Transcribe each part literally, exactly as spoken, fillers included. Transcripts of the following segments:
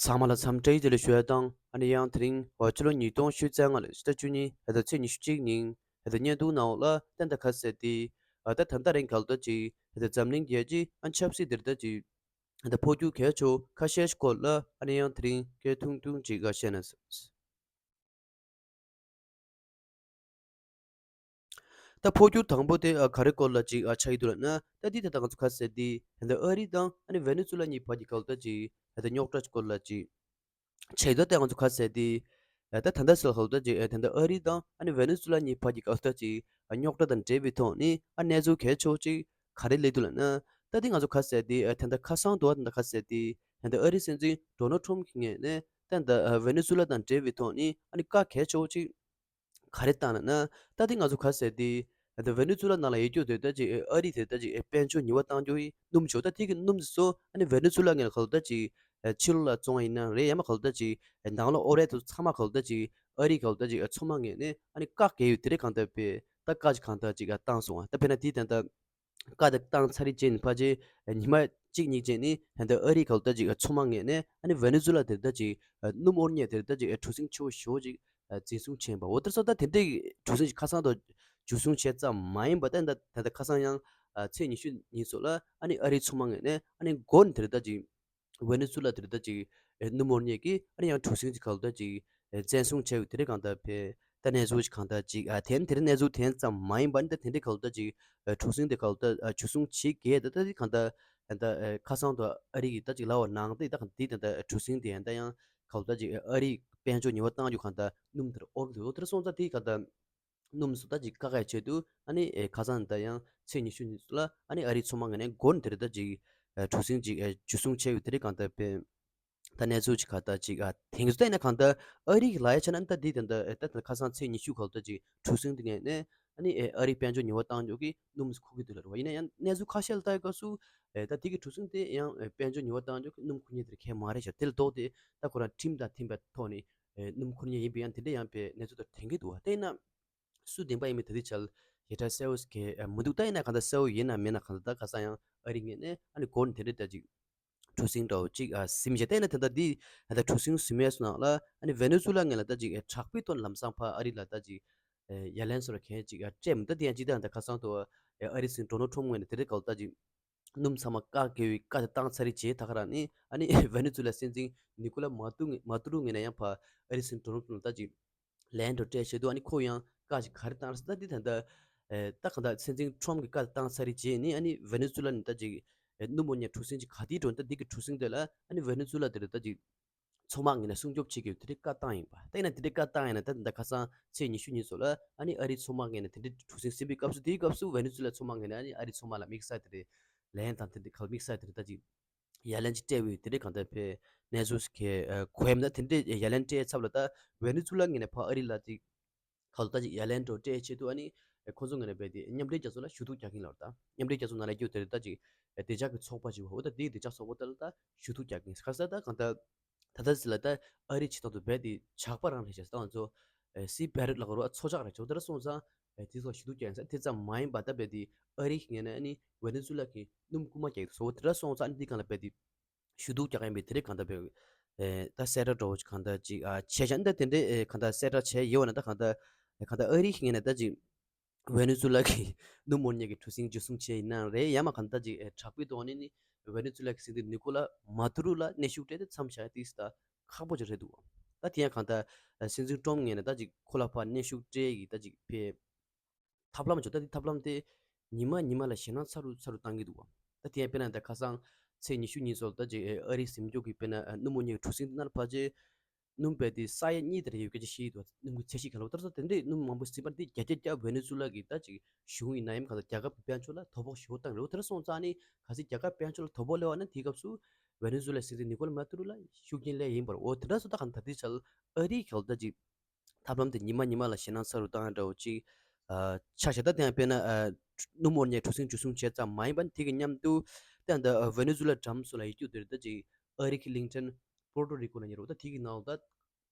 ཚང་མ་ལ་འཚམས་འདྲི་བདེ་ལེགས་ཞུ་ཡ་དང་། ཨ་ནི་ཡང་དེ་རིང་འོ་ཕྱི་ལོ་ཉིས་སྟོང་ཉི་ཤུ་རྩ་ལྔ་ལོའི་ཕྱི་ཟླ་བཅུ་གཉིས་ད་ལྟ་ཚེས་ཉི་ཤུ་གཅིག་ཉིན་ད་ལྟ་བརྙན་ཐུང་ནང་ལ་ད་ལྟ་ག་ཟེར་ཏེ་ཨ་ད་ད་ལྟ་རིང་ག་ལ་ད་ཅིག་ད་ལྟ་འཛམ་གླིང་རྒྱལ་སྤྱི་ཨ་ཆབ་སྲིད་དེར་ད་ཅིག་ད་ལྟ་འཕོ་འགྱུར་གལ་ཆེ་ཁ་ཤས་སྐོར་ལ་ཨ་ནི་ཡང་དེ་རིང་སྐད་ཐུང་ཐུང་ཅིག་ག་བཤད་ན་བསམས། ད་འཕོ་འགྱུར་དང་པོ་དེ་ཨ་ག་རེ་སྐོར་ལ་ཅིག་ཨ་ཆགས་ཀྱི་འདུག་ལབ་ན། ད་འདི་ད་ལྟ་ང་ཚོ་ག་ཟེར་ཏེ་ད་ལྟ་ཨ་རི་དང་ཨ་ནི་ཝེ་ནེ་ཛུ་ལ་གཉིས་བར་གྱི་ག་ལ་ད་ཅིག་ད་ལྟ་རྙོག་དྲ་སྐོར་ལ་ཅིག་ཆགས་ཡོད། ད་ལྟ་ང་ཚོ་ག་ཟེར་ཏེ་ད་ད་ལྟ་ཟེར་ག་ལ་ད་ཅིག་ད་ལྟ་ཨ་རི་དང་ཨ་ནི་ཝེ་ནེ་ཛུ་ལ་གཉིས་བར་གྱི་ག་ལ་ད་ཅིག་རྙོག་དྲ་དང་འབྲེལ་བའི་ཐོག་ནས་ཨ་གནས་ཚུལ་གལ་ཆེ་བོ་ཅིག་ག་རེ་སླེབས་འདུག་ལབ་ན། ད་འདི་ང་ཚོ་ག་ཟེར་ཏེ་ད་ལྟ་ཁ་སང་དུ་བ་ད་ལྟ་ག་ཟེར་ཏེ་ད་ལྟ་ཨ་རི་སྲིད་འཛིན་ཌོ་ནལ་ཊམ་གྱི་ངོས་ནས་ད་ལྟ་ཝེ་ནེ་ཛུ་ལ་དང་འབྲེལ་བའི་ཐོག་ནས་ཨ་ནི་བཀའ་གལ་ཆེ་བོ་ཅིག་ག་རེ་བཏང་ལབ་ན། ད་དེ་ང་ཚོ་ག་ཟེར་ཏེ་ད་ལྟ་ཝེ་ནེ་ཛུ་ལ་ནང་ལ་ཡོད་རྒྱུ་དེ་ད་ཅིག་ཨ་རི་དེ་ད་ཅིག་དཔལ་འབྱོར་ཉེས་པ་བཏང་རྒྱུ་ཡི་སྣུམ་ཆོག་ད་དེ་གི་སྣུམ་དེ་ཚོ་ཨ་ནི་ཝེ་ནེ་ཛུ་ལ་ངོས་ལ་ག་ལ་ད་ཅིག་ཕྱི་ལོགས་ལ་བཙོང་བ་ཡིན་ན་རེད། ཡང་མ་ག་ལ་ད་ཅིག་ནང་ལོགས་ཨོ་རེད་དེ་ཚང་མ་ག་ལ་ད་ཅིག་ཨ་རི་ག་ལ་ད་ཅིག་ཚོང་མ་ངོས་ནས་ཨ་ནི་བཀའ་གལ་ཡོད་དེ་རེད། གང་ལྟར་པས་ད་བཀའ་ཅིག་གང་ལྟར་ཅིག་བཏང་སོང་བ། ད་དཔེར་ན་དེ་ད་ལྟ་བཀའ་དེ་བཏང་ཚར་རེད་བྱས་ནས་ཕལ་ཆེར་ཉི་མ་གཅིག་གཉིས་རྗེས་ནས་ད་ལྟ་ཨ་རི་ག་ལ་ད་ཅིག་ཚོང་མ་ངོས་ནས་ཨ་ནི་ཝེ་ནེ་ཛུ་ལ་དེར་ད་ཅིག་སྣུམ་དབོར་མཁན་དེར་ད་ཅིག་གྲུ་གཟིངས་ཆེ་བོ་ཞེ་པོ་ཅིག་འཛིན་བཟུང་བྱས་པ། འོ་དེར་སོང་ད་དེ་འདྲའི་གྲུ་གཟིངས་ཤིག་ཁ་སང་དུ་འཛིན་བཟུང་བྱས་ཙམ་མ་ཡིན་པ་ད་ད་ད་ལྟ་ཁ་སང་ཡང་ཚེས་ཉི་ཤུ་ཉིན་སོགས་ལ་ཨ་ནི་ཨ་རིའི་ཚོང་མ་ངོས་ནས་ཨ་ནི་མགོ་ནས་དེར་ད་ཅིག་ཝེ་ནེ་ཛུ་ལ་དེར་ད་ཅིག་སྣུམ་དབོར་མཁན་གྱི་ཨ་ནི་ཡང་གྲུ་གཟིངས་ཅིག་ག་ལ་ད་ཅིག་འཛིན་བཟུང་བྱས་ཡོད་དེ་རེད། གང་ལྟར་པས་ད་གནས་ཚུལ་ཅིག་གང་ལྟར་ཅིག་ཨ་དེ་ནི་དེ་རིང་གནས་ཚུལ་དེ་ཙམ་མ་ཡིན་པ་ནི་ད་དེ་འདྲའི་ག་ལ་ད་ཅིག་གྲུ་གཟིངས་དེ་ག་ལ་ད་འཛིན་བཟུང་བྱེད་དགོས་ད་ད་དེ་གང་ལྟར་ད་ཁ་སང་དུ་ཨ་རི་གི་ད་ཅིག་ལབ་པ་ནང་དེ་ད་གང་དེ་ད་ད་གྲུ་གཟིངས་དེ་ཡང་ད་ཡང་ག་ལ་ད་ཅིག་ཨ་རི་དཔལ་འབྱོར་ཉེས་པ་བཏང་རྒྱུ་གང་ལྟར་སྣུམ་དེར་དབོར་གི་འདུག་དེར་སོང་ཙང་དེ་གང་ལྟར་སྣུམ་སོགས་ད་ཅིག་བཀག་ཡ་ཆེད་དུ་ཨ་ནི་ཁ་སང་ད་ཡང་ཚེས་ཉི་ཤུ་ཉིན་ལ་ཨ་ནི་ཨ་རིའི་ཚོང་མ་ངོས་ནས་མགོ་ནས་དེར་ད་ཅིག་གྲུ་གཟིངས་ཅིག་འཛིན་བཟུང་བྱས་ཡོད་དེ་རེད། གང་ལྟར་པས་ད་གནས་ཚུལ་ཅིག་ག་ད་ཅིག་ཨ་དེང་སང་ད་ཡིན་ན་གང་ལྟར་ཨ་རི་གི་ལ་ཡ་ཆ་ན་ད་འདི་ད་ད་ད་ཁ་སང་ཚེས་ཉི་ཤུ་ག་ལ་ད་ཅིག་གྲུ་གཟིངས་དེ་ངོས་ནས་ཨ་ནི་ཨ་རིའི་དཔལ་འབྱོར་ཉེས་པ་བཏང་རྒྱུ་གི་སྣུམ་ཁུར་གི་འདུག་ལབ་རེད་བ། ཡིན་ན་ཡང་གནས་ཚུལ་ཁ་ཤས་ལ་ལྟ་ཡི་སྐབས་སུ་ད་དེ་གི་གྲུ་གཟིངས་དེ་ཡང་དཔལ་འབྱོར་ཉེས་པ་བཏང་རྒྱུ་གི་སྣུམ་ཁུར་མཁན་དེ་རིགས་གང་ཡང་མ་རེད་ཤག་དེ་ལ་ལྡོག་སྟེ་ད་ཁོ་རང་ཁྲིམས་དང་མཐུན་པའི་ཐོག་ནས་སྣུམ་ཁུར་མཁན་ཡིན་པའི་ཡང་དེ་འདྲ་ཡང་པའི་གནས་ཚུལ་དེ་ཐོན་གྱི་འདུག་བ། དེ་ཡིན་ན། སུ་བདེན་པ་ཡིན་མིན་ད་ལྟའི་ཆར་ཞེ་དྲག་གསལ་བོ་ཞིག་མི་འདུག་ད་ཡིན་ན་གང་ལྟར་གསལ་བོ་ཡིན་ན་མིན་ན་གང་ལྟར་ད་ཁ་སང་ཡང་ཨ་རི་ངོས་ནས་ཨ་ནི་མགོ་ནས་དེ་འདྲའི་ད་ཅིག་གྲུ་གཟིངས་འདྲ་བོ་ཅིག་ཨ་ཟིན་བྱས། ད་ཡིན་ན་ད་ལྟ་འདི་ད་ལྟ་གྲུ་གཟིངས་ཟིན་པའི་ནང་ལ་ཨ་ནི་ཝེ་ནེ་ཛུ་ལ་ངོས་ལ་ད་ཅིག་དྲག་པོའི་ཐོག་ལམ་སང་ཕར་ཨ་རི་ལ་ད་ཅིག་ཡ་ལན་སོགས་ལ་གང་ཅིག་སྤྲད་མི་འདུག་ད་དེ་ཡང་ཅིག་ད་ད་ཁ་སང་དུ་ཨ་རིའི་སྲིད་འཛིན་ཌོ་ནལ་ཊམ་ངོས་ནས་དེ་འདྲའི་སྐབས་ལ་ད་ཅིག་སྣུམ་ཚང་མ་བཀག་དགོས་པའི་བཀའ་དེ་བཏང་ཚར་རེད་བྱས། ད་ག་རང་ནི་ཨ་ནི་ཝེ་ནེ་ཛུ་ལ་སྲིད་འཛིན་ནི་ཀོ་ལ་མ་ཏུ་མ་ཏུ་རུ་ངོས་ནས་ཡང་ཕར་ཨ་རིའི་སྲིད་འཛིན་ཌོ་ནལ་ཊམ་ལ་ད་ཅིག་ལན་འདྲ་སྤྲད་བྱས་འདུག་ཨ་ནི་ཁོ་ཡང་བཀའ་ཞིག་ག་རེ་བཏང་རེད་ཟེར་ན། འདི་ད་ལྟ་ཨེ་ད་གང་ལྟར་སྲིད་འཛིན་ཊམ་གྱིས་བཀའ་དེ་བཏང་ཚར་རེད་བྱས་ནི་ཨ་ནི་ཝེ་ནེ་ཛུ་ལ་ནས་ད་ཅིག་ཨེ་སྣུམ་དབོར་མཁན་གྲུ་གཟིངས་ཅིག་ག་དུས་འགྲོ་ད་འདི་གི་གྲུ་གཟིངས་དེ་ལ་ཨ་ནི་ཝེ་ནེ་ཛུ་ལ་དེ་རེད་ད་ཅིག་ཚོང་མ་ངོས་ནས་སྲུང་སྐྱོབ་བྱེད་དགོས་དེ་འདྲའི་བཀའ་བཏང་ཡིན་པ། ད་ཡིན་ན་དེ་འདྲའི་བཀའ་བཏང་ཡིན་ན་ད་ད་ཁ་སང་ཚེས་ཉི་ཤུ་ཉིན་སོགས་ལ་ཨ་ནི་ཨ་རིའི་ཚོང་མ་ངོས་ནས་དེ་འདྲའི་གྲུ་གཟིངས་ཟིན་པའི་སྐབས་སུ། དེའི་སྐབས་སུ་ཝེ་ནེ་ཛུ་ལ་ཚོང་མ་ངོས་ནས་ཨ་ནི་ཨ་རིའི་ཚོང་མ་ལ་དམིགས་བསལ་དེ་འདྲའི་ལན་དང་དེ་འདྲའི་ག་ལ་དམིགས་བསལ་དེ་འདྲའི་ད་ཅིག་ཡ་ལན་ཅིག་སྤྲད་འོས་དེ་འདྲའི་གང་ལྟར་ཕེ་གནས་ཚུལ་ཞིག་གི་གོ་ཡ་མི་འདུག་དེ་འདྲའི་ཡ་ལན་སྤྲད་ཚབ་ལ་ད་ཝེ་ནེ་ཛུ་ལ་ངོས་ནས་ཕར་ཨ་རི་ལ་ཅིག་ག་ལ་ད་ཅིག་ཡ་ལན་འདྲ་སྤྲད་ཆེད་དུ་ཨ་ནི་ཁོང་ཚོ་ངོས་ནས་རྦད་དེ་མཉམ་འབྲེལ་རྒྱལ་ཚོགས་ལ་ཞུ་གཏུག་རྒྱག་གིན་ལབ་རེད། ད་མཉམ་འབྲེལ་རྒྱལ་ཚོགས་ནང་ལ་ཡོད་དེ་རེད་ད་ཅིག་བདེ་འཇགས་ཀྱི་ཚོགས་པ་ཅིག་འོ་ད་དེའི་བདེ་འཇགས་ཚོགས་པ་དེ་ལ་ད་ཞུ་གཏུག་རྒྱག་གིན། ག་ས་ད་གང་ལྟར་ད་ལྟ་ཟེར་ལ་ད་ཨ་རི་ཕྱི་ཐོག་ཏུ་རྦད་དེ་ཇག་པ་རང་རེད་ཤག་ད་ང་ཚོ་སི་པེ་རེ་ཊི་ལབ་དགོས་རེད་པ། མཚོ་ཇག་རེད་ཤག་དེ་འདྲ་སོང་ཙང་དེ་ཚོ་ཞུ་གཏུག་རྒྱག་གིན་ཟེར། དེ་ཙམ་མ་ཡིན་པ་ད་རྦད་དེ་ཨ་རི་གི་ངོས་ནས་ཨ་ནི་ཝེ་ནེ་ཛུ་ལ་གི་སྣུམ་རྐུན་མ་རྒྱག་གི་འདུག་ཟེར། འོ་དེ་འདྲ་སོང་ཙང་ཨ་ནི་འདི་སྒང་ལ་རྦད་དེ་ཞུ་གཏུག་རྒྱག་གི་ཡིན་པས། དེ་རིང་གང་ལྟར་བས་ཨེ་ད་གསལ་བསྒྲགས་འདྲ་བོ་ཅིག་གང་ལྟར་ཅིག་ཨ་བྱས་ཤག་ད་དེ་འདྲའི་ཨེ་གང་ལྟར་གསལ་བསྒྲགས་བྱས་ཡོད་པ་ན་ད་གང་ལྟར་ཨེ་གང་ལྟར་ཨ་རི་གི་ངོས་ནས་ད་ཅིག་ཝེ་ནེ་ཛུ་ལ་གི་སྣུམ་དབོར་མཁན་གྱི་གྲུ་གཟིངས་འཛིན་བཟུང་བྱས་ཡིན་ན་རེད། ཡང་མ་གང་ལྟར་ཅིག་ཨེ་དྲག་པོའི་ཐོག་ནས་ནི་ཝེ་ནེ་ཛུ་ལ་གི་སྲིད་འཛིན་ནི་ཀོ་ལ་མ་ཏུ་རུ་ལ་གནོན་ཤུགས་སྤྲད་དེ་མཚམས་བཞག་ཡ་དེ་ད་ཁག་པོ་ཅིག་རེད་འདུག་ད་དེ་ཡང་གང་ལྟར་ཨེ་སྲིད་འཛིན་ཊམ་ངོས་ནས་ད་ཅིག་ཁོ་ལ་ཕར་གནོན་ཤུགས་སྤྲད་ཡི་ད་ཅིག་ཕེ་ཐབས་ལམ་བྱུང་། ད་དེ་ཐབས་ལམ་དེ་ཉི་མ་ཉི་མ་ལ་ཞེད་སྣང་ཚ་རུ་ཚ་རུ་བཏང་གི་འདུག་བ། ད་དེ་ཡང་དཔེར་ན་ད་ཁ་སང་ཚེས་ཉི་ཤུ་ཉིན་སོགས་ད་ཅིག་ཨ་རིའི་གཟིམ་ཁང་གི་དཔེར་ན་སྣུམ་དབོར་མཁན་གྱི་གྲུ་གཟིངས་དེ་ནང་ལ་ཕལ་ཆེར་སྣུམ་རྦད་དེ་ས་ཡ་གཉིས་དེ་རེ་ཡོད་སྐད་ཆ་བཤད་ཀྱི་འདུག་སྣུམ་གྱི་ཚད་གཞི་ག་ལ་བ། ད་ལྟ་དེ་འདྲའི་སྣུམ་མང་པོ་ཟིན་པ་འདི་བརྒྱ་ཆ་བརྒྱ་ཝེ་ནེ་ཛུ་ལ་གི་ད་ཅིག་གཞུང་ཡིན་ན་ཡང་ག་ཚོད་རྒྱལ་ཁབ་ཀྱི་དཔལ་འབྱོར་ལ་དོ་ཕོག་ཞེ་པོ་བཏང་རེད། འོ་དེ་འདྲ་སོང་ཙང་ནི་གལ་སྲིད་རྒྱལ་ཁབ་དཔལ་འབྱོར་ལ་དོ་ཕོག་སླེབས་པ་ན་དེའི་སྐབས་སུ་ཝེ་ནེ་ཛུ་ལ་སྲིད་འཛིན་ནི་ཀོ་ལ་མ་ཏུ་རུ་ལ་ཤུགས་རྐྱེན་སླེབས་ཡིན་པ་རེད། འོ་དེ་འདྲ་སོང་ཙང་ད་ལྟའི་ཆར་ཨ་རིའི་ག་ལ་ད་ཅིག་ཐབས་ལམ་དེ་ཉི་མ་ཉི་མ་ལ་ཞེད་སྣང་ཚ་རུ་བཏང་ཡ་འདྲ་བོ་ཅིག་ཨ་ཆགས་ཤག་ད་དེ་ཡང་དཔེར་ན་ཨ་སྣུམ་དབོར་མཁན་གྲུ་གཟིངས་འཛིན་བཟུང་བྱས་ཙམ་མ་ཡིན་པ་དེ་གི་མཉམ་དུ་ད་ད་ཝེ་ནེ་ཛུ་ལ་འགྲམ་སོགས་ལ་ཡོད་རྒྱུ་དེ་རེད། ད་ཅིག་ཨ་རི་གི་གླིང་ཕྲན་པོར་ཏོ་རི་ཀོ་ལ་ཉེ་རུ་ད་དེ་གི་ནང་ལ་ད་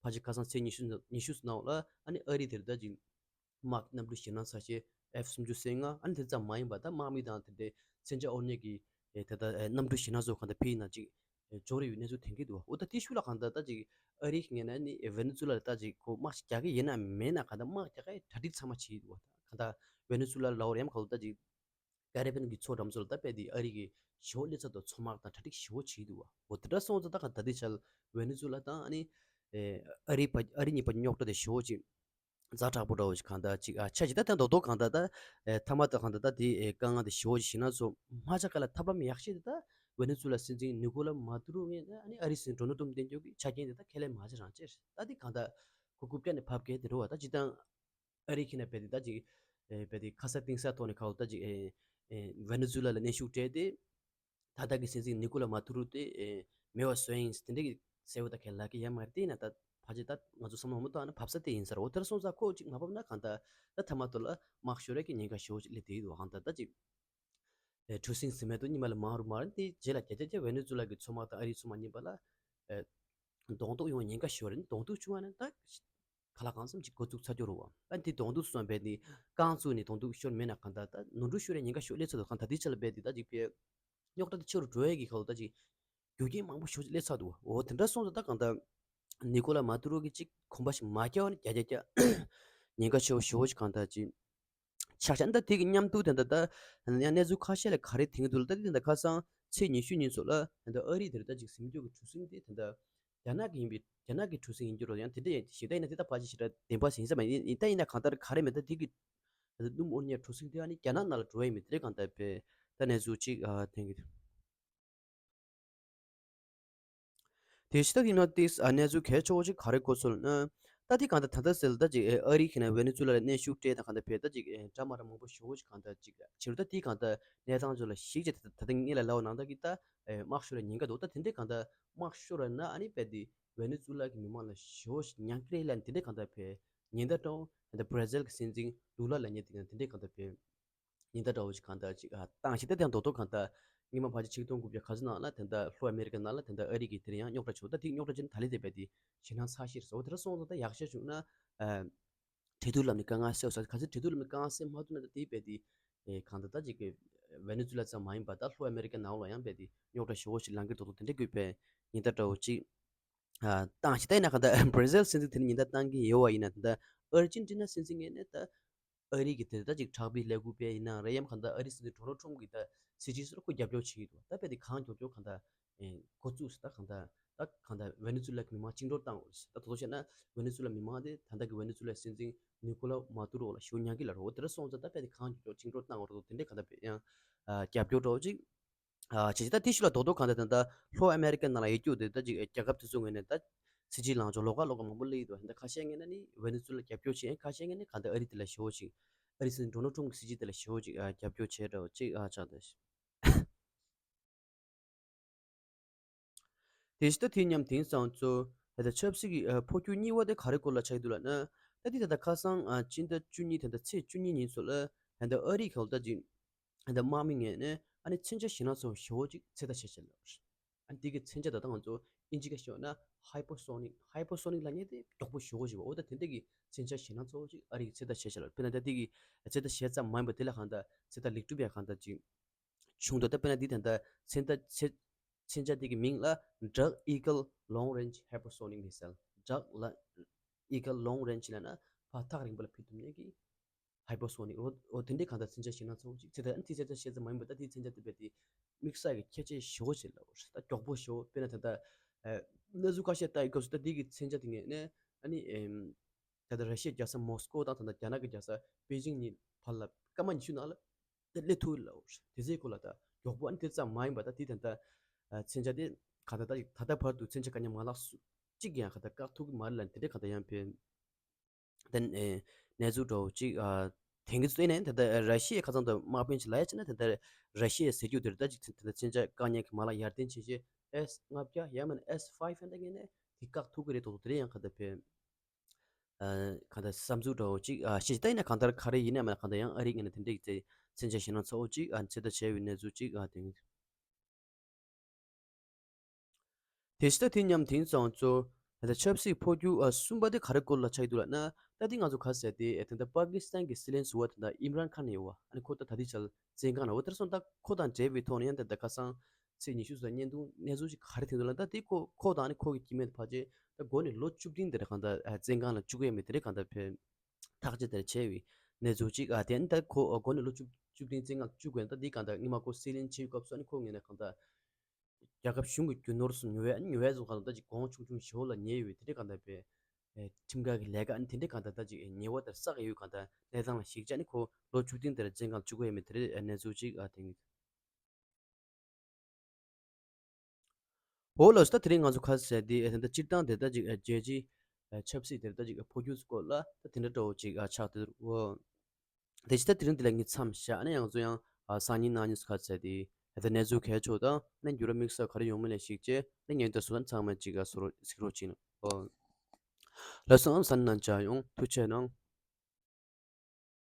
ཕལ་ཆེར་ཁ་སང་ཚེས་ཉི་ཤུ་ཉི་ཤུ་ནང་ལ་ཨ་ནི་ཨ་རི་དེར་ད་ཅིག་དམག་གནམ་གྲུ་ཞེད་སྣང་ཚ་ཤོས་ཨེཕ་སུམ་ཅུ་སོ་ལྔ། ཨ་ནི་དེ་ཙམ་མ་ཡིན་པ་ད་དམག་མི་དང་དེ་འདྲའི་མཚོན་ཆ་དབོར་མཁན་གྱི་ཨེ་ད་ད་ཨེ་གནམ་གྲུ་ཞེད་སྣང་ཚོ་གང་ལྟར་ཕེབས་ཡིན་ན་ཅིག་ འཇོག་རེ་ཡོད་གནས་ཚུལ་ཐོན་གྱི་འདུག་འོ་ད་དེ་ཤུགས་ལ་གང་ལྟར་ད་ཅིག་ཨ་རིའི་ངོས་ནས་ནི་ཝེ་ནེ་ཛུ་ལ་ལ་ད་ཅིག་ཁོ་དམག་ཞིག་རྒྱག་གི་ཡིན་ན་མེད་ན་གང་ལྟར་དམག་རྒྱག་གི་གྲ་སྒྲིག་ཚང་མ་བྱས་ཡོད་འདུག་གང་ལྟར་ཝེ་ནེ་ཛུ་ལ་ལ་འོ་རེམ་གང་ལྟར་ད་ཅིག་ཀ་རི་བྷན་གྱི་མཚོ་འགྲམ་ཚོ་ལ་ད་དཔེ་དེ་ཨ་རི་གི་ཞི་བོ་སླེབས་ཚར་དུས་མཚོ་དམག་དང་གྲ་སྒྲིག་ཞི་བོ་བྱས་འདུག་བ། འོ་དེ་འདྲ་སོང་ཙང་ད་གང་ད་ལྟའི་ཆར་ཝེ་ནེ་ཛུ་ལ་དང་ཨ་ནི་ཨ་རི་བ་ཨ་རི་གཉིས་བར་རྙོག་དྲ་དེ་ཞི་བོ་ཅིག་ཛ་དྲག་པོ་འདྲ་བོ་ཞིག་གང་ལྟར་ཅིག་ཨ་ཆ་ཞིག་ད་ལྟ་རྡོག་རྡོག་གང་ལྟར་ད་ཨེ་མཐའ་མ་ད་གང་ལྟར་ད་དེ་ཨེ་དཀའ་ངལ་དེ་ཞི་བོ་ཞིག་ཞིག་ན་ཚོ་མ་ཆ་ག་ལ་ཐབས་ལམ་ཡག་ཤོས་དེ་ད་ཝེ་ནེ་ཛུ་ལ་སྲིད་འཛིན་ནི་ཀོ་ལ་མ་དུ་རུ་ངས་ཨ་ནི་ཨ་རི་སྲིད་འཛིན་ཌོ་ནལ་ཊམ་བསྟེན་རྒྱུ་གི་ཆ་རྐྱེན་དེ་ད་ཁས་ལེན་མ་བྱེད་རང་བྱེད་ད་དེ་གང་ལྟར་ཁོ་རྐུབ་བཀྱག་ནས་ཕབ་མཁན་དེ་འགྲོ་བ་ད་ཅི་ད་ཨ་རི་ཁྱེད་ན་བལ་དེ་ད་ཅིག་ཨེ་བལ་དེ་ཁ་ས་གཏིང་ས་ཐོག་ནས་ཁ་ལོ་ད་ཅིག་ཨེ་ཨེ་ཝེ་ནེ་ཛུ་ལ་ལ་གནོན་ཤུགས་སྤྲད་དེ་ད་ལྟ་གི་སྲིད་འཛིན་ནི་ཀོ་ལ་མ་དུ་རུ་དེ་ཨེ་མེད་པ་བཟོ་ཡིན་དེ་འདྲ་གི་གསལ་བོ་ད་ཁས་ལ་གི་ཡ་མ་རེད་དེ་ཡིན་ན་ད་ཕ་ཅི་ད་ང་ཚོ་བསམ་བློ་མ་བཏང་ན་བབས་ས་དེ་ཡིན་ས་རེད། འོ་དེར་སོང་ཙང་ཁོ་ཅིག་མ་བབས་ན་གང་ལྟར་ད་མཐའ་མ་དུ་ལ་དམག་ཤོར་རེ་གི་ཉེན་ཁ་ཞེ་པོ་ཅིག་སླེབས་དེ་ཡིན་འདུག་གང་ལྟར་ད་ཅིག་ཨེ་གྲུ་གཟིངས་ཟིན་མེད་དུ་གཉིས་མ་ལ་མང་རུ་མ་རེད་དེ་རྗེས་ལ་རྒྱ་རྒྱ་རྒྱ་ཝེ་ནེ་ཛུ་ལ་གི་མཚོ་དམག་དང་ཨ་རིའི་མཚོ་དམག་གཉིས་པ་ལ་ཨེ་གདོང་ཐུག་ཡོང་ཉེན་ཁ་ཞེ་པོ་རེད། གདོང་ཐུག་བྱུང་བ་ན་ད་ག་ལ་གང་འཚམ་ཅིག་འགོ་བཙུགས་ཚར་རྒྱུ་རེད་བ། ཨ་འདི་གདོང་ཐུག་སོང་བས་ནི་རྐང་བཙུགས་ནས་གདོང་ཐུག་ཤོར་མེད་ན་གང་ལྟར་ད་ནོར་འཁྲུལ་ཤོར་ཡ་ཉེན་ཁ་ཤོར་སླེབས་ཚར་འདུག་གང་ད་འདི་ཆ་ལ་བས་འདི་ད་ཅིག་བས་རྙོག་དྲ་དེ་ཆེ་རུ་འགྲོ་ཡས་ཀྱི་ཁ་ལོ་ད་ཅིག་རྒྱུ་རྐྱེན་མང་པོ་ཤོར་སླེབས་ཚར་འདུག་འོ་དེ་འདྲ་སོང་ཙང་ད་གང་ལྟར་ནི་ཀོ་ལ་མ་ཏུ་རོ་གི་ཅིག་གོམ་པ་ཞིག་མ་རྒྱག་པ་ནི་རྒྱ་རྒྱ་རྒྱ་ཉེན་ཁ་ཆེ་བོ་ཞེ་པོ་ཞིག་གང་ལྟར་ཅིག་ཆགས་ཤག་ད་དེ་གི་མཉམ་དུ་དེ་འདྲ་ད་ཡང་གནས་ཚུལ་ཁ་ཤས་ལ་ག་རེ་དེང་དུས་ལ་ད་དེ་འདྲ་ཁ་སང་ཚེས་ཉི་ཤུ་ཉིན་ཚོ་ལ་དེ་འདྲ་ཨ་རི་དེ་འདྲ་ད་ཅིག་ཟིན་རྒྱུ་གི་གྲུ་གཟིངས་དེ་དེ་འདྲ་རྒྱ་ནག་གི་ཡིན་པའི་རྒྱ་ནག་གི་གྲུ་གཟིངས་ཡིན་རྒྱུ་རོ། ཡང་དེ་འདྲ་ཡིན་ཞེ་ད་ཡིན་ན་དེ་ད་ཕལ་ཆེར་ཞེ་དྲག་བདེན་པ་ཟིན་ས་མ་ཡིན། ཡིན་ད་ཡིན་ན་གང་ལྟར་ག་རེ་མེད་ད་དེ་གི་སྣུམ་དབོར་མཁན་གྲུ་གཟིངས་དེ་ཨ་ནི་རྒྱ་ནག་ནང་ལ་འགྲོ་ཡ་མེད་དེ་རེད། གང་ལྟར་བས་ད་གནས་ཚུལ་ཅིག་ཨ་དེང་གི་དེ་ཤི་ད་དེ་ན་ཏིས་ཨ་གནས་ཚུལ་གལ་ཆེ་བོ་ཅིག་ག་རེ་གོ་ཚུལ་ན་ད་དེ་གང་ལྟར་ད་ལྟ་སེལ་ད་ཅིག་ཨ་རི་ཁྱེད་ན་ཝེ་ནེ་ཛུ་ལ་ལ་གནོན་ཤུགས་སྤྲད་དང་གང་ལྟར་བས་ད་ཅིག་འདྲ་མ་འདྲ་མང་པོ་ཞེ་པོ་ཅིག་གང་ལྟར་ཅིག་ཕྱིར་ད་དེ་གང་ལྟར་གནས་སྟངས་ཚོ་ལ་གཞིགས་བྱས་ད་ད་ད་ངེད་ལ་ལབ་པ་ནང་ལྟར་གི་ད་དམག་ཤོར་ལ་ཉེན་ཁ་འདུག་ད་དེ་འདྲའི་གང་ལྟར་དམག་ཤོར་བ་ན་ཨ་ནི་བས་དེ་ཝེ་ནེ་ཛུ་ལ་གི་མི་མང་ལ་ཞེ་པོ་ཞིག་ཉམས་ཀྱི་རེད་ལབ་ནས་དེ་འདྲའི་གང་ལྟར་བས་ཉེན་བརྡ་སྤྲད། ད་བྷ་ར་ཟིལ་གྱི་སྲིད་འཛིན་ལུ་ལ་ལབ་མཁན་དེ་ཡང་དེ་འདྲའི་གང་ལྟར་བས་ཉེན་བརྡ་འདྲ་བོ་ཞིག་གང་ལྟར་ཅིག་ཨ་བཏང་ཞིག་ད་དེ་ཡང་རྡོག་རྡོག་གང་ལྟར་སྔོན་མ་ཕལ་ཆེར་ཆིག་སྟོང་དགུ་བརྒྱ་ག་ཚོད་ནང་ལ་དེ་འདྲ་ལྷོ་ཨ་མེ་རི་ཀ་ནང་ལ་དེ་འདྲ་ཨ་རི་གི་དེར་ཡང་རྙོག་དྲ་བྱུང་། ད་དེ་རྙོག་དྲ་ཅན་ད་ལས་དེ་བས་དེ་ཞེད་སྣང་ཚ་ཤེས་སོ། དེ་འདྲ་སོང་ཙང་ད་ཡག་ཤོས་བྱུང་ན་ཨ་འབྲེལ་མཐུད་ལམ་ནས་དཀའ་ངལ་སེལ་ས། གལ་སྲིད་འབྲེལ་མཐུད་ལམ་ནས་དཀའ་ངལ་སེལ་མ་ཐུབ་ན་ད་དེ་བས་དེ་ཨེ་གང་ལྟར་ད་ཅིག་གི་ཝེ་ནེ་ཛུ་ལ་ཙམ་མ་ཡིན་པ་ད་ལྷོ་ཨ་མེ་རི་ཀ་ནང་ལ་ཡང་བས་དེ་རྙོག་དྲ་ཞེ་པོ་ཞིག་ལངས་ཀྱི་འདུག་དེ་འདྲ་དགོས་པའི་ཉེན་བརྡ་འདྲ་བོ་ཅིག་ཨ་བཏང་ཞིག་ད་ཡིན་ན་གང་ལྟར་བྷ་ར་ཟིལ་སྲིད་འཛིན་དེ་ནི་ཉེན་བརྡ་བཏང་གི་ཡོད་པ་ཡིན་ན་ད་ཨར་ཇེན་ཊི་ན་སྲིད་འཛིན་ངོས་ནས་ད་ཨ་རི་གི་དེ་ད་ཅིག་དྲག་པོའི་ལས་འགུལ་སྤེལ་ཡིན་ན་རེད། ཡང་གང་ལྟར་ཨ་རི་སྲིད་འཛིན་ཌོ་ནལ་ཊམ་གི་ད་སྲིད་ཇུས་སོགས་ཁོ་རྒྱབ་སྐྱོར་བྱེད་ཀྱི་འདུག་ད་དཔེ་དེ་གང་མགྱོགས་མགྱོགས་གང་ལྟར་ཨེ་འགོ་བཙུགས་སུ་ད་གང་ལྟར་ད་གང་ལྟར་ཝེ་ནེ་ཛུ་ལ་གི་མི་མང་བཅིངས་འགྲོལ་བཏང་དགོས་རེད། ད་དོ་དོ་བཤད་ན་ཝེ་ནེ་ཛུ་ལ་མི་མང་དེ་ད་ལྟ་གི་ཝེ་ནེ་ཛུ་ལ་སྲིད་འཛིན་ནི་ཀོ་ལ་མ་ཏུ་རོ་ལ་ཞེ་པོ་མྱང་གི་ལ་རོ། དེ་འདྲ་སོང་ཙང་ད་དཔེ་དེ་གང་མགྱོགས་མགྱོགས་བཅིངས་འགྲོལ་བཏང་དགོས་རེད། དེ་འདྲའི་གང་ལྟར་དཔེ་ཡང་ཨ་རྒྱབ་སྐྱོར་འདྲ་བོ་ཅིག་ཨ་བྱས་ཙང་ད་དེ་ཤུལ་ལ་རྡོག་རྡོག་གང་ལྟར་ད་ལྟ་ལྷོ་ཨ་མེ་རི་ཀ་ནང་ལ་ཡོད་རྒྱུ་དེ་ད་ཅིག་རྒྱལ་ཁབ་དེ་ཚོ་ངོས་ནས་ད་སྲིད་ཇུས་ལངས་ཕྱོགས་ལོགས་ཀ་ལོགས་ཀ་མང་པོ་སླེབས་ཡོད་འདུག་ད་ཁ་ཤས་ངོས་ནས་ནི་ཝེ་ནེ་ཛུ་ལ་རྒྱབ་སྐྱོར་བྱེད། ཁ་ཤས་ངོས་ནས་གང་ལྟར་ཨ་རི་དེ་ལ་ཞེ་པོ་ཅིག་ཨ་རི་སྲིད་འཛིན་ཌོ་ནལ་ཊམ་གི་སྲིད་ཇུས་དེ་ལ་ཞེ་པོ་ཅིག་ཨ་རྒྱབ་སྐྱོར་བྱས་འདྲ་བོ་ཅིག་ཨ་ཆགས་འདུག་དེ་བཞིན་ད་དེ་མཉམ་དེང་སང་ཚོ་ད་ལྟ་ཆབ་སྲིད་ཀྱི་ཨ་ཕོ་རྒྱུག་གཉིས་པ་དེ་ག་རེ་སྐོར་ལ་ཆགས་ཀྱི་འདུག་ལབ་ན། ད་དེ་ད་ལྟ་ཁ་སང་ཨ་སྤྱི་ཟླ་བཅུ་གཉིས་ད་ལྟ་ཚེས་བཅུ་གཉིས་ཉིན་ཚོ་ལ་ད་ལྟ་ཨ་རི་གི་འོག་ད་ཅིག་ད་ལྟ་དམག་མི་ངོས་ནས་ཨ་ནི་མཚོན་ཆ་ཞེད་སྣང་ཚ་བོ་ཞེ་པོ་ཅིག་ཚོད་ལྟ་བྱས་བྱས་ལབ་རེད། ཨ་ནི་དེ་གི་མཚོན་ཆ་ད་ལྟ་ང་ཚོ་ཨིན་ཇི་སྐད་ཤོད་ན་ཧའི་པར་སོ་ནིག་ཧའི་པར་སོ་ནིག་ལབ་མཁན་དེ་མགྱོགས་པོ་ཞེ་པོ་ཞིག་པ། འོ་ད་དེ་འདྲ་གི་མཚོན་ཆ་ཞེད་སྣང་ཚ་བོ་ཅིག་ཨ་རི་གི་ཚོད་ལྟ་བྱས་བྱས་ལབ་རེད། དཔེར་ན་ད་དེ་གི་ཚོད་ལྟ་བྱས་ཙམ་མ་ཡིན་པ་དེ་ལ་གང་ལྟར་ཚོད་ལྟ་ལེགས་གྲུབ་ཡ་གང་ལྟར་ཅིག་བྱུང་འདུག་ད་དཔེར་ན་འདི་ད་ལྟ་མཚོན་ད་མཚོན་མཚོན་ཆ་འདི་གི་མིང་ལ་Dark Eagle Long Range Hypersonic Missile། Dark ལ་Eagle Long Range ལབ་ན་ཕར་ཐག་རིང་པོ་ལ་ཕུད་ཐུབ་མཁན་གྱི་Hypersonic འོ་འོ་དེ་འདྲའི་གང་ལྟར་མཚོན་ཆ་ཞེད་སྣང་ཚ་བོ་ཅིག་ཚོད་ལྟ་ཨ་ནི་དེ་ཚོད་ལྟ་བྱས་ཙམ་མ་ཡིན་པ་ད་དེའི་མཚོན་ཆ་དེ་བས་དེ་དམིགས་བསལ་གྱི་ཁྱད་ཆོས་ཞེ་པོ་ཅིག་ལབ་རེད། ད་མགྱོགས་པོ་ཞེ་པོ་དཔེར་ན་ད་ལྟ་ཨ་གནས་ཚུལ་ཁ་ཤས་ལྟ་ཡི་སྐབས་སུ་ད་དེ་གི་མཚོན་ཆ་དེ་ངོས་ནས་ཨ་ནི་ཨེམ། ད་ལྟ་ར་ཤི་ཡའི་རྒྱལ་ས་མོ་སི་ཀོ་དང་ད་ལྟ་རྒྱ་ནག་གི་རྒྱལ་ས་པེ་ཅིང་གཉིས་བར་ལ་སྐར་མ་ཉི་ཤུ་ནང་ལ་སླེབས་ཐུབ་ལབ། དེ་ཚོའི་སྐོར་ལ་ད་མགྱོགས་པོ་ཨ་ནི་དེ་ཙམ་མ་ཡིན་པ་ད་དེ་ད་ལྟ་མཚོན་ཆ་དེ་ག་ད་ད་ད་ལྟ་བར་དུ་མཚོན་ཆ་ག་ཉག་མ་ལག་སུ་གཅིག་ཡང་ག་ད་བཀག་ཐུབ་ཀྱི་མ་རེད་ལབ་དེ་འདྲ་ག་ད་ཡང་བས་ད་གནས་ཚུལ་འདྲ་བོ་གཅིག་དེང་གི་ཚོད་ནས་ད་ལྟ་ར་ཤི་ཡའི་ཁ་སང་དུ་དམག་དཔོན་ཅིག་ལ་ཡ་བྱས་ན་ད་ལྟ་ར་ཤི་ཡའི་ཟེར་རྒྱུ་དེར་ད་ཅིག་ད་ལྟ་མཚོན་ཆ་བཀག་ཉག་གི་མ་ལག་ཡར་ལྡན་བྱས་རྗེས་S ལྔ་བརྒྱ་ཡང་མིན་S five hundred ངོས་ནས་དེ་བཀག་ཐུབ་ཀྱི་རེད་འདུག་དེ་རེད་ཡང་ག་ད་བས། ཨ་གང་ལྟར་བསམ་ཚུལ་འདྲ་བོ་ཅིག་ཨ་ཤེས་ད་ཡིན་ན་གང་ལྟར་ག་རེ་ཡིན་ན་མ་གང་ལྟར་ཡང་ཨ་རི་ངོས་ནས་དེ་འདྲའི་ཚེ་མཚོན་ཆ་ཞེད་སྣང་ཚ་བོ་ཅིག་ཨ་ཚོད་ལྟ་བྱས་པའི་གནས་ཚུལ་ཅིག་ཨ་དེང་། དེ་ཕྱི་ད་དེ་མཉམ་དེང་སང་ཚོ་ད་ལྟ་ཆབ་སྲིད་འཕོ་འགྱུར་ཨ་གསུམ་པ་དེ་ག་རེ་སྐོར་ལ་ཆགས་ཀྱི་འདུག་ལབ་ན། ད་དེ་ང་ཚོ་ག་ཟེར་དེ་ད་ལྟ་པ་ཀི་སི་ཐན་གྱི་སྲིད་བློན་ཟུར་པ་ད་ལྟ་ཨིམ་རན་ཁཱན་ཡོད་བ། ཨ་ནི་ཁོ་ད་ད་ལྟའི་ཆར་བཙོན་ཁང་ནང་འོ་དེར་སོང་ད་ཁོ་དང་འབྲེལ་བའི་ཐོག་ནས་ཡང་ད་ལྟ་ཁ་སང་ ཚེས་ཉི་ཤུ་ཙམ་བརྙན་ཐུང་གནས་ཚུལ་ཞིག་ག་རེ་ཐོན་འདུག་ལབ་ན། ད་དེ་ཁོ་ཁོ་དང་ནི་ཁོ་གི་སྐྱེ་དམན་ཕལ་ཆེར་ད་འགོ་ནས་ལོ་བཅུ་བདུན་དེར་གང་ལྟར་བཙོན་ཁང་ལ་བཅུག་གི་ཡོད་མེད་དེ་རེད། གང་ལྟར་བོད་ཐག་གཅོད་དེར་བྱས་པའི་གནས་ཚུལ་ཅིག་ཨ་དེ་ནི་ད་ཁོ་འགོ་ནས་ལོ་བཅུ་བཅུ་བདུན་བཙོན་ཁང་བཅུག་དགོས་ན། ད་འདི་གང་ལྟར་སྔོན་མ་ཁོ་སྲིད་བློན་བྱེད་སྐབས་སུ་ནི་ཁོ་ངོས་ནས་གང་ལྟར་རྒྱལ་ཁབ་གཞུང་གི་རྒྱུ་ནོར་སོགས་ཉོ་བའི་ཉོ་བའི་བཟོ་གང་ལྟར་ད་ཅིག་གོང་ཆུང་ཆུང་ཞེ་པོ་ལ་ཉེ་ཡོད་པའི་དེ་འདྲའི་གང་ལྟར་བའི་ཁྲིམས་འགལ་གྱི་ལས་ཀ་ཨ་ནི་དེ་འདྲའི་གང་ལྟར་ད་ཅིག་ཉེ་བ་དེར་བསགས་ཡོད། གང་ལྟར་གནས་སྟངས་ལ་གཞིགས་བྱས་ནི་ཁོ་ལོ་བཅུ་བདུན་དེར་བཙོན་ཁང་བཅུག་གི་ཡོད་མེད་དེ་འདྲའི་གནས་ཚུལ་ཅིག་ཨ་དེ། འོ་ལགས་སོ། ད་དེ་རིང་ང་ཚོ་ཁ་གསལ་དེ་ད་ལྟ་སྤྱིར་བཏང་དེ་ད་ཅིག་རྒྱལ་སྤྱིའི་ཆབ་སྲིད་དེ་ད་ཅིག་འཕོ་འགྱུར་སྐོར་ལ་ད་དེ་འདྲ་འདྲ་བོ་ཅིག་ཆགས་འདུག་འོ། དེ་ཕྱི་ད་དེ་རིང་འདི་ལ་ངས་མཚམས་བཞག་ནས་ཡང་ཚོ་ཡང་སང་ཉིན་གནངས་ཉིན་སུ་ཁ་གསལ་དེ་ད་གནས་ཚུལ་གལ་ཆེ་དང་ནས་འགྱུར་བ་དམིགས་བསལ་ག་རེ་ཡོང་མིན་ལ་གཞིགས་བྱས་ནས་ངས་ད་སུ་ད་ཚང་མ་ཅིག་གཟིགས་རོགས་ཅིག་ནོ། འོ་ལགས་སོ། ཨམ་ས་ནང་ཅག་ཡོང་ཐུགས་ཆེ་གནང་།